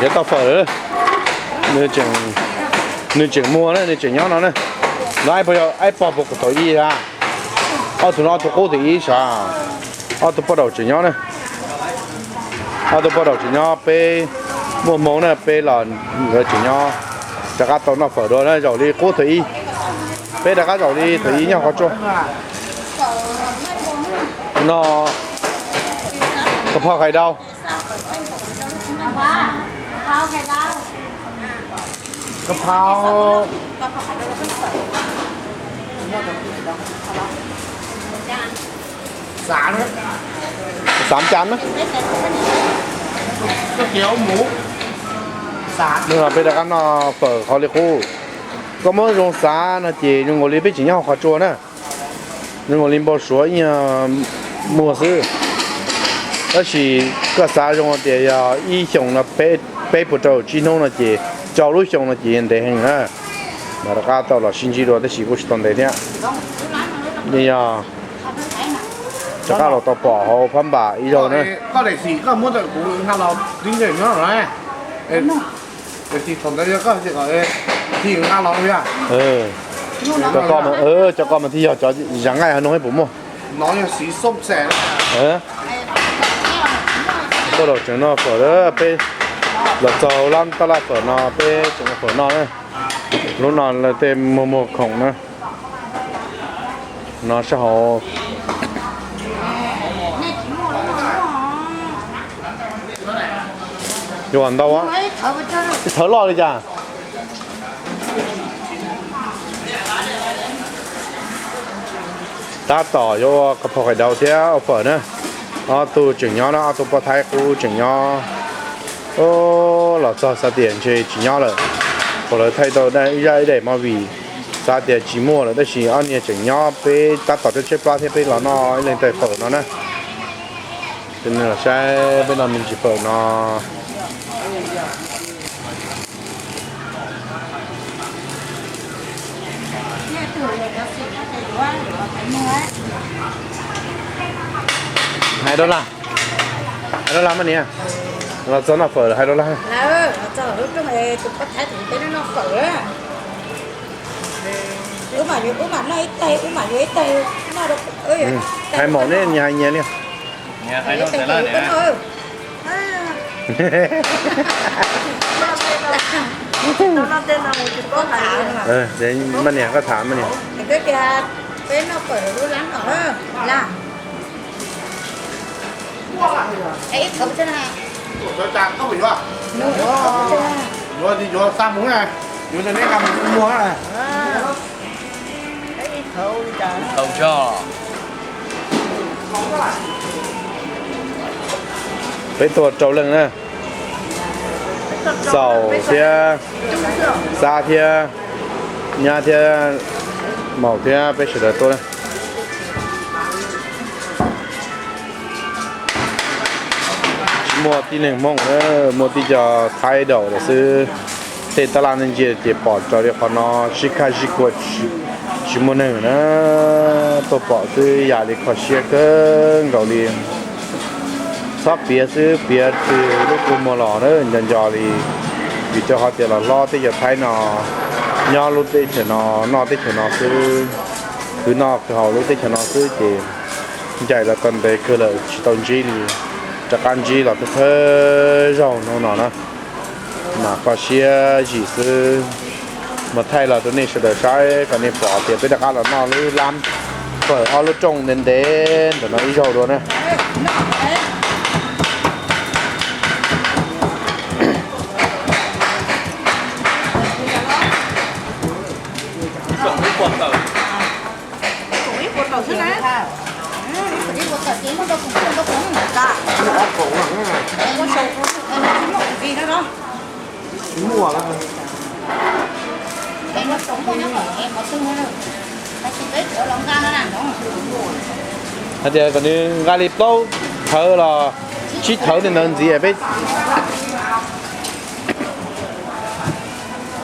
Yog tau fawm lawm, nws tseem muag na, nws tseem nyob no na. No aib pog puas kom thaum ib a? Ob tug no ob tug qub thaum ib sav, ob tug poj daum tseem nyob na. Ob tug poj daum tseem nyob, peb muaj hmoo na, peb los nkawd tseem nyob. Rov qab tau noj fawm dua na, zaum li qub thaum ib. Peb rov qab zaum li thaum ib nyob qhov tsua. No, kab phau hais dau. Kab phau xav cas na. Peb rov qab noj fawm qhov li qub. Koj muab zoo xav no ces zoo nkaus li peb tseem nyob hauv qhov tsua na. Zoo nkaus li npau suav ib nyuag muag xwb. Tab sis koj xav zoo tias yog ib xyoos no peb puas rau tsib hnub no ces, rau lub xyoo no ces ntev heev na. Mas rov qab tau los sib ntsib dua tab sis kuj tsis tau ntev thiab. Yog rov qab los tau pom hauv phab npam ib zaug na. Cov ko mas thiaj yog cov zas nqaij hauv no puas muaj. Poj daum tseem noj fawm, peb los txog lab tab laj fawm no peb tseem noj fawm no na. Lub no tej muag muag khoom na. No sab hauv yuav ntau, ib thawv loj li cas. Tab tom yuav ua kab phau hais dau thiab ua fawm na. Ob tug tseem nyob na, ob tug poj thaib qub tseem nyob. Los txog xav tias ntshe tsis nyob lawm, puas lawv thaij tau ib zaj ib daim movie, xav tias tsis muaj lawm tab sis ob niag tseem nyob, peb tab tom tshaib plab thiab peb los noj ib leeg tais fawm no na. Ces nej los saib peb noj me ntsis fawm no. Hais dab laj, hais dab laj mas niam, los txog noj fawm hais dab laj. Hais maum ne, nyias hais nyias li. Mas niam koj tham mas niam. Peb tuaj rau leej na, Xaus thiab Xab thiab Nyab thiab Maum thiab peb sawv daws tuaj na. Tsis muaj tib neeg Hmoob, muaj tib co Thaib daum lawm xwb. Tej tab laj ntsia ces pom raws li qhov no sib khab sib khuam, tsis muaj neeg na. Tuaj pom xwb yam li kho siab kawg nkaus li. Txhob piav xwb, piav twg lub kua muag los na nco nco li. Vim rau qhov tias los hlob teb chaws Thaib no, nyob lub teb chaws no, noj teb chaws no xwb, khwv noj khwv haus lub teb chaws no xwb ces ncaim los tau ntev kawg lawm tsis tau ntsib li. Rov qab ntsib los thawj thawj zaug hnub no na, mas kho siab zim xwb. Mus thaij los rau nej sawv daws saib kom nej pom tias peb rov qab los noj lub lab fawm ob lub rooj ntev ntev ntawm no ib zaug dua na. Hais tias kom nws nqa li plaub thawv los tsib thawv tej ntawd ntxiv peb